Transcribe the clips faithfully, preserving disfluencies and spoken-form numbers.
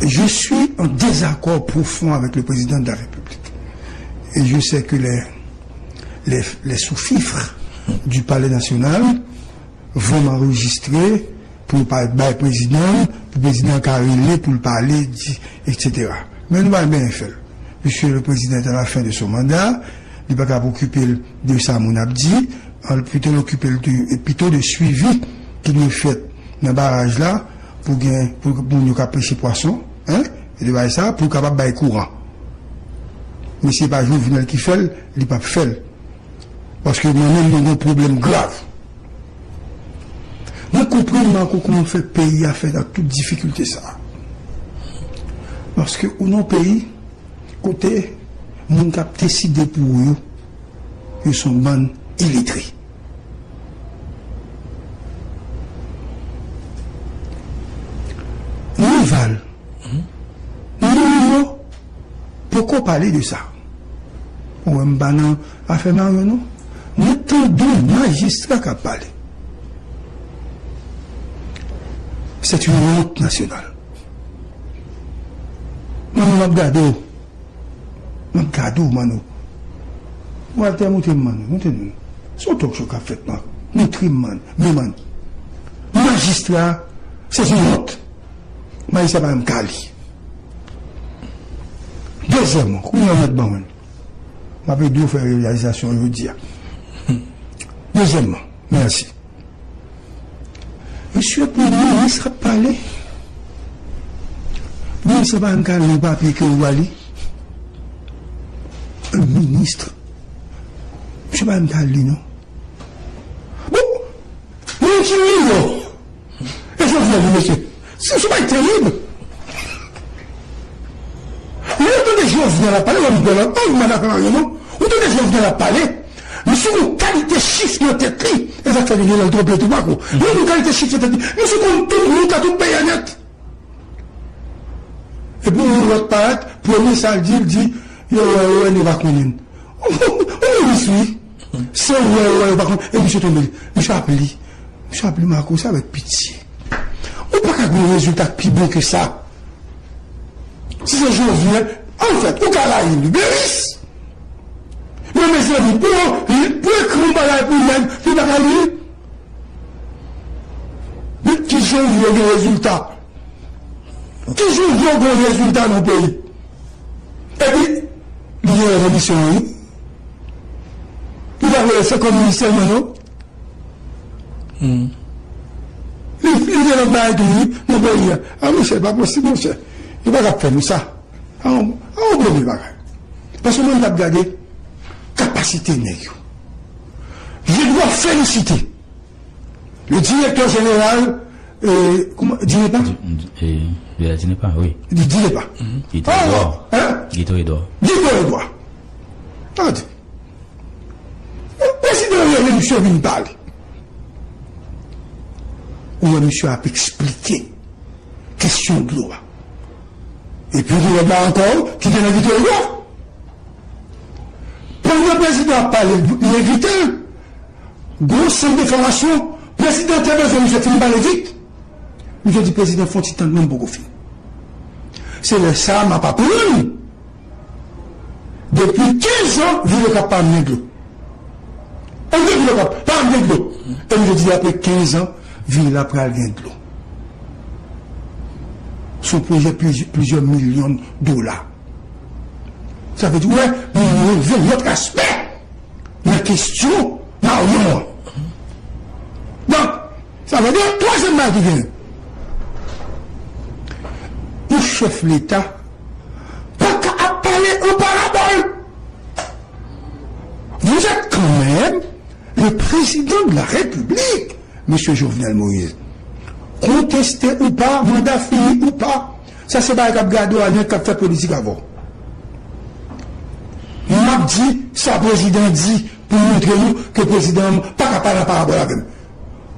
Je suis en désaccord profond avec le président de la République. Et je sais que les, les, les sous-fifres du Palais national vont m'enregistrer pou yo pa bay prezidan, pou prezidan ka rele, pou l pale, di, et cetera. Men nou pa benyen fè l. Misye le président est à la fin de son mandat, li pa ka okipe l de sa moun ap di, an pito l okipe l de, pito de swivi ki dwe fèt nan baraj la, pou gen, pou moun yo ka pêche pwason, hein, e de bagay sa, pou kapab bay kouran. Men se pa Jovenel ki fè l, li p ap fè l. Paske mwen menm mwen gen pwoblèm grav. Mwen konprann Marco kòman fè peyi a fè nan tout difikilte sa. Paske ou nan peyi kote moun k ap deside pou ou yo, yo se yon bann iletre. Rival, Mario poko pale de sa. Ou wè m pa nan afè Mario non. Mwen tande yon majistra k ap pale. C'est une honte nationale. Mwen m ap gade w. M ap gade w, Mano. Walter, montre m, Mano. Montre m. Se yon talk show k ap fèt, man. Montre m, man. Men, man. Majistra, se yon wont. Majistra pa menm ka li. Dezyèmman, kounye a w mèt ban mwen. M ap ede w fè reyalizasyon jodi a. Dezyèmman, mèsi. Mesye, pou minis ap pale. Minis pa menm ka li yon papye ke ou ba li. Minis. Misye pa menm ka li non. Bon, moun ki li yo. E Jovenel, mesye. Se yon bagay terib. Lè w tande Jovenel ap pale, w ap pale, w ap pale, w ap pale, non? Ou tande Jovenel ap pale, misye gon kalite chif nan tèt li. E sa k fè li genlè l twonpe tou pako. Li gon kalite chif nan tèt li. Misye konn tout moun nan tout peyi a nèt. Epi yon lòt parèt, premye sa l di, l di, yo wè, yo wè, nou pa konnen. Ou minis, wi. Se wè, wè, yo pa konn. E misye tonbe. Misye ap li. Misye ap li Marco, se avèk pitye. Ou pa ka gen yon rezilta k pi bon ke sa. Si se Jovenel, anfèt, ou ka rayi Liberis. Men mezanmi, pou, pou ekri yon bagay pou nèg, li pa ka li. Men kijan ou vle gen rezilta? Kijan ou vle gen rezilta nan peyi? Epi, li gen rezolisyon, wi. Li pa vle se kòm ministè, non? Hmm. Li, li gen lòt bagay tou, wi, nan peyi a. A, monchè, pa posib, monchè. Yo pa ka fè nou sa. A, a, yon premye bagay. Paske mwen, m t ap gade kapasite nèg yo. Je dois féliciter le directeur général, euh, comment, Dinepa? Di- di- eh, Viola Dinepa, wi. Di- Dinepa. Guito Edouard. Hein? Guito Edouard. Guito Edouard. Tande. Prezidan rele misye vin pale. Ou wè misye ap eksplike kesyon dlo a. Epi gen lòt la ankò ki te nan Guito Edouard. Pandan prezidan ap pale, li envite l. Gwo sant de fòmasyon, prezidan te bezwen misye fin pale vit. Misye di, prezidan, fè yon ti tann, men m poko fini. Se lè sa a m ap aprann. Depi kenz an, vil Okap pa gen dlo. Ann di vil Okap pa gen dlo. E misye di, apre kenz an, vil la pral gen dlo. Se yon pwojè pliz- plizyè milyon dola. Sa vle di, wè, nou leve lòt aspè nan kesyon Maryon an. Donk, sa vle di, twazyèm bagay ki genyen. Yon chèf Leta pa ka ap pale an parabòl. Vous êtes quand même le président de la République. Mesye Jovenel Moïse. Konteste ou pa, manda fini ou pa, sa se bagay k ap gade w a nèg k ap fè politik avè w. M ap di sa prezidan di pou montre nou ke prezidan an pa ka pale an parabòl avè m.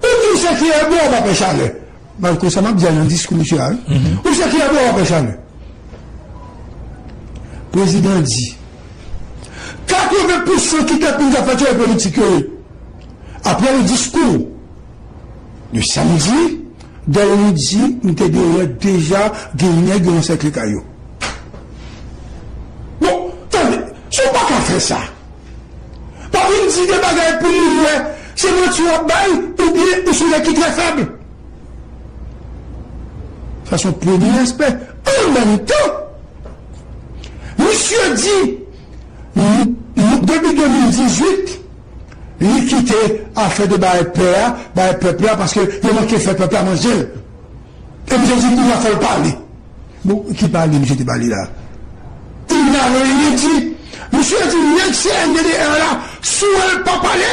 Ou di se ki e bò w pa pè chalè. Malko sa m ap di a nan diskou misye a, wi. Ou se ki e bò w pa pè chalè. Prezidan di, katreven pousan kidnapin k ap fèt yo e politik yo ye. Après le discours de samedi, Dèyè midi, m te deyò deja, gen nèg yo ansèkle kay yo. Bon, tande, si w pa ka fè sa, pa vin di de bagay pou moun wè, se manti w ap bay, oubyen ou se yon nèg ki trè fèb. Sa se yon premye aspè. An menm tan, misye di, m- m- depi de mil dizuit, li kite afè de bay pè a, bay pèp la, paske yo manke fè pèp la manje l. E misye di, kounye a fò l pale. Bon, ki pale misye te pale la? Il n'a rien dit. Misye di, nèg C N D D R la, si w wè l pa pale,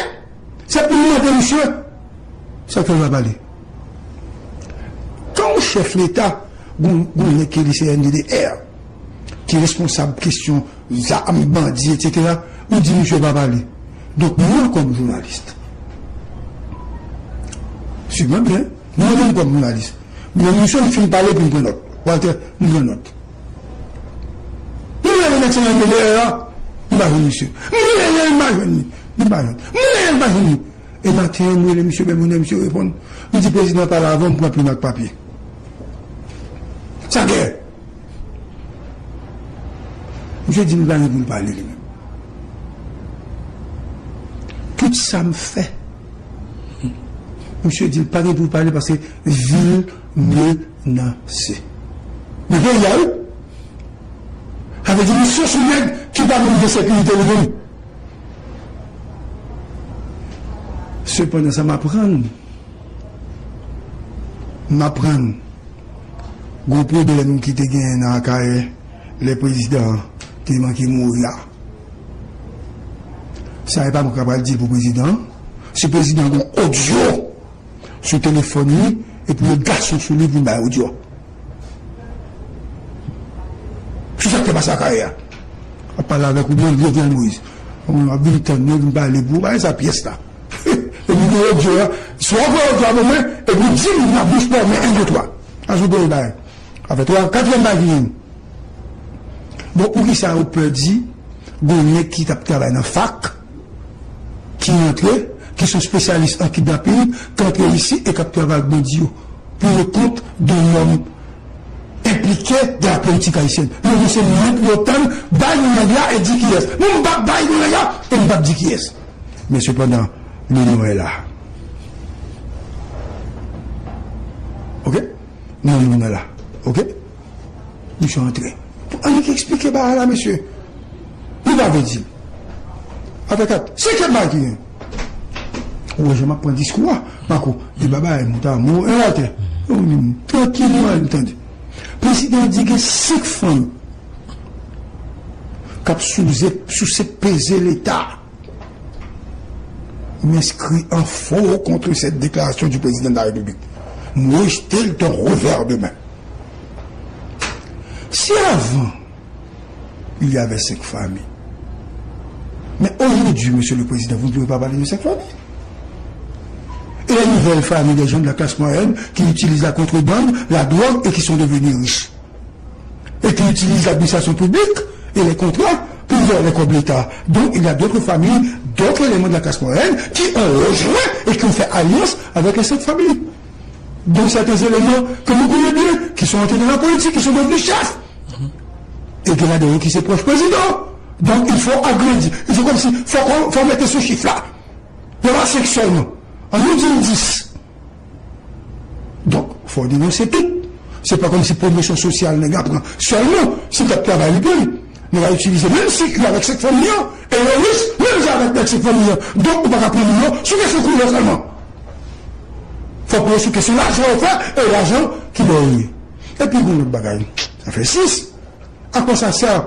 se pou nou mande misye, sa k fè l pa pale? Kan yon chèf Leta, gon, gon nèg ki rele C N D D R, ki responsab kesyon zam, bandi, etsetera, ou di misye pa pale. Donk, mwen kòm jounalis, swiv mwen byen, mwen menm kòm jounalis, mwen, misye fin pale pou m pran nòt. Walter, m pran nòt. M rele nèg C N D D R la, m pa jwenn misye. M rele l, m pa jwenn li. M pa jwenn. M rele l, m pa jwenn li. E maten an, m rele misye, men moun nan, misye reponn. Li di, prezidan pale avan m pran pen ak papye. Sa gen. Misye di m pa gen pou l pale li menm. Tout sa m fè, misye di l pa gen pou l pale paske vi l menase. Men peyi a, wi. Sa vle di, misye se nèg ki pa menm gen sekirite li menm. Sepandan, sa m aprann, m aprann gwo pwoblèm ki te genyen nan Akayè lè prezidan an te manke mouri a. Sa e pa mwen k ap pral di l pou prezidan an. Si prezidan an gon odyo sou telefòn li, epi yo gason sou li pou l bay odyo a. Sou sa k te pase Akayè a. Ap pale avèk ou, byen, Jovenel Moïse. Ou ap vin tann yo, vin pale pou ou, bagay sa pyès la. Epi gen odyo a, si w ap voye odyo a pou mwen, epi di m nan bouch pa w, men en, de, twa. Ajoute yon bagay. Afè twa, katriyèm bagay ki gen. Bon, poukisa ou pè di, gon nèg ki t ap travay nan fak, ki antre, ki se yon espesyalis an kidnaping, ki antre isi e k ap travay ak bandi yo, pou le compte d'un homme impliqué dans la politique haïtienne. Yo di se mwen pou yo tann, bay non nèg la e di kiyès. Non, m p ap bay non nèg la e m p ap di kiyès. Men sepandan, le nom est là. Ok? Non, non, non, la. Ok? Misye antre. Annik eksplike bagay la, mesye. Nou pa vle di l. Afè kat, senkyèm bagay ki gen. Ou wè jan m ap pran diskou a, Marco. E pa bagay, mouta, mou, e atè. Ou menm, trankilman, m tande. Prezidan di gen senk fanm k ap souze, souse peze Leta. M'inscris en faux contre cette déclaration du président de la République. M rejte l d'un revers de main. Si avan, il y avait cinq familles, mais aujourd'hui, Monsieur le Président, vous ne pouvez pas parler de cinq familles. Et les nouvelles familles des gens de la classe moyenne qui utilisent la contrebande, la drogue et qui sont devenus riches. Et qui utilisent l'administration publique et les contrats pour voler les corps de l'État. Donc, il y a d'autres familles, d'autres éléments de la classe moyenne qui ont rejoint et qui ont fait alliance avec les cinq familles. Donc, certains éléments que nous connaissons bien, qui sont entrés dans la politique, qui sont devenus chefs. Et il y en a d'autres qui se proches président. Donc, il faut agrandir. C'est comme si, faut qu'on, faut mettre ce chiffre-là. Il y en a cinq seulement. En deux mille dix, Donk, fò w denonse tout. Se pa kòmsi pwomosyon sosyal nèg la pran sèlman si l t ap travay li pran. Nèg la itilize menm sikri avèk senk fanmi an, e yo rich menm jan avèk nèg senk fanmi an. Donk, ou pa ka pran moun yo sou kesyon koulè sèlman. Fò w pran yo sou kesyon lajan yo fè e lajan ki bò yo ye. Epi, gen yon lòt bagay. Sa fè sis. À quoi ça sert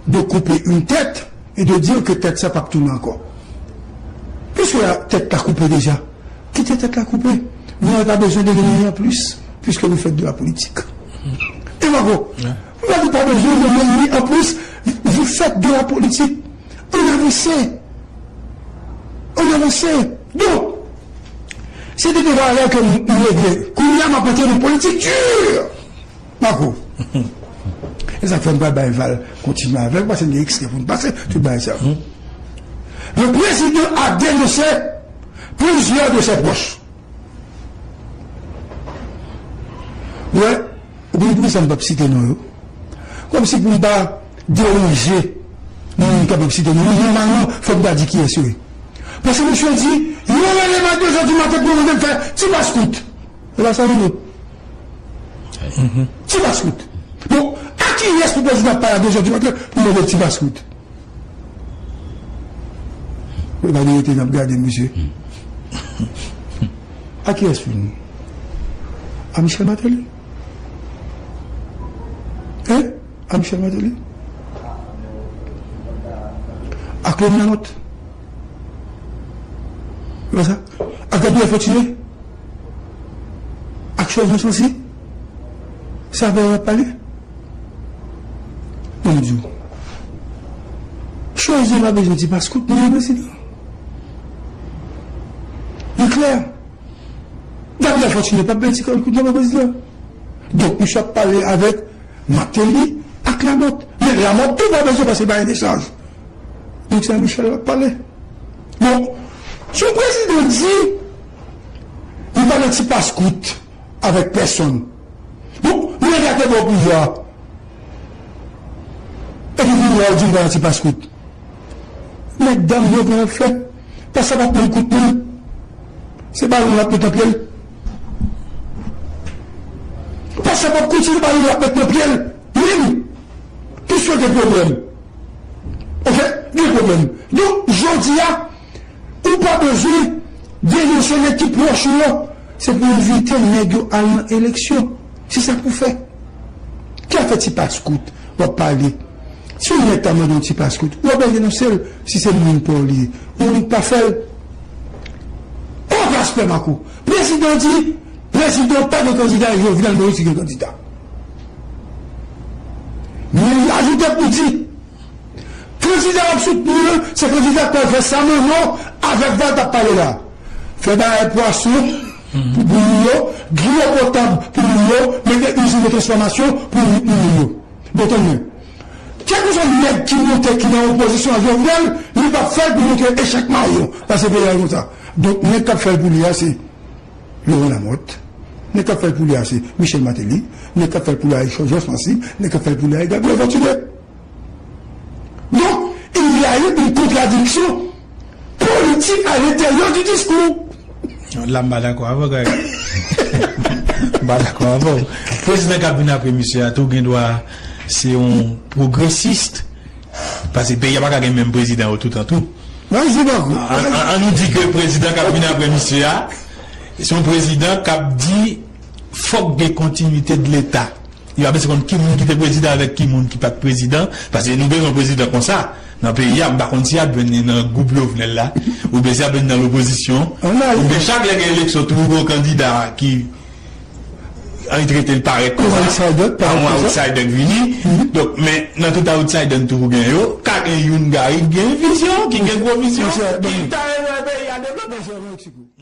de couper une tête et de dire que tête sa p ap tounen ankò? Puiske la, tèt la koupe deja, kite tèt la koupe. Vous n'avez pas besoin de rien en plus, puisque vous faites de la politique. Et bravo. Vous n'avez pas besoin de rien en plus, vous faites de la politique. On avance. On avance. Donk, se te bagay ke m regle. Kounye a, m ap antre nan politik di. Marco. E sa k fè m pa bay Val kontinye avè l, paske n gen ekstrè pou n pase, tout bagay sa. Le président a dénoncé plusieurs de ses proches. Poukisa m p ap site non yo? Kòmsi pou m pa deranje moun k ap site non yo. Nòmalman, fòk m ta di kiyès yo ye. Paske misye di, yon rele m a de zè di maten pou yo mande m fè ti pas kout. E pa sa li ye. Ti pas kout. Bon, a kiyès pou prezidan ap pale a de zè di maten pou mande ti pas kout? Yo pa de rete n ap gade misye. A kiyès pou nou? A Michel Martelly? Hein? A Michel Martelly? A Claude Lamothe? Wè sa? A Gabriel Fortuné? Ak Chòz Jean Chancy? Sa fè yo ap pale? Mwen di w. Chòz pa bezwen ti pas kout pou li prezidan. Li klè. Gabriel Fortuné p ap bay ti kout nan men prezidan. Donk, misye ap pale avèk Martelly ak Lamothe. Men Lamothe tou pa bezwen pase bay dechaj. Donk, se a Michel l ap pale. Bon, si yon prezidan di li pa nan ti pas kout avèk pèsonn, bon, nèg la te ba w pouvwa. Epi pouvwa w di li pa nan ti pas kout. Mèt dam yo pral fè. Pas la p ap pran kout non. Se balon l ap met nan pye l. Pas la p ap kout, se balon l ap met nan pye l. Menm. Ki sòt de pwoblèm? Ok? Gen pwoblèm. Donk, jodi a, ou pa bezwen denonse nèg ki pwòch ou yo. Se pou evite nèg yo al nan eleksyon. Se sa pou fè. Ki afè ti pas kout w ap pale? Si yon nèg ta mande yon ti pas kout, ou pa bezwen denonse l si se moun pa w li ye. Ou pa fè l. Yon respè, Marco. Prezidan di, prezidan pa gen kandida, Jovenel Moïse gen kandida. Men li ajoute pou di, kandida w ap soutni an, se kandida k pral fè sa Manno avèk Val t ap pale la. Fè bagay pwason pou moun yo, dlo potab pou moun yo, mete izin de transfòmasyon pou moun yo. Bon, tann mwen. Kèlkeswa nèg ki monte, ki nan opozisyon a Jovenel, li p ap fè l pou montre echèk mayo. Paske peyi a konsa. Donk, nèg k ap fè l pou li a, se Laurent Lamothe. Nèg k ap fè l pou li a, se Michel Martelly. Nèg k ap fè l pou li a, se Chòz Jean Chancy. Nèg k ap fè l pou li a, se Gabriel Fortuné. Donk, il y a eu une contradiction politique à l'intérieur du discours. La m pa dakò avè w, Greg. M pa dakò avè w. Prezidan k ap vin apre misye a tou gen dwa se yon pwogresis. Paske peyi a pa ka gen menm prezidan yo toutan tou. An, an, an nou di ke prezidan k ap vin apre misye a, se yon prezidan k ap di fòk gen kontinite de Leta. Li pa bezwen konn ki moun ki te prezidan avèk ki moun ki pa t prezidan, paske nou bezwen prezidan konsa. Nan peyi a, m pa konn si y ap jwenn li nan gwoup Jovenel la, oubyen si y ap jwenn nan lopozisyon, oubyen chak lè gen eleksyon, toujou gen yon kandida ki annik rete l parèt konsa, a yon outsider k vini. Donk, men nan tout outsider n toujou gen yo, ka gen youn Gary ki gen vizyon, ki gen gwo vizyon, ki ta renmen wè peyi a devlope.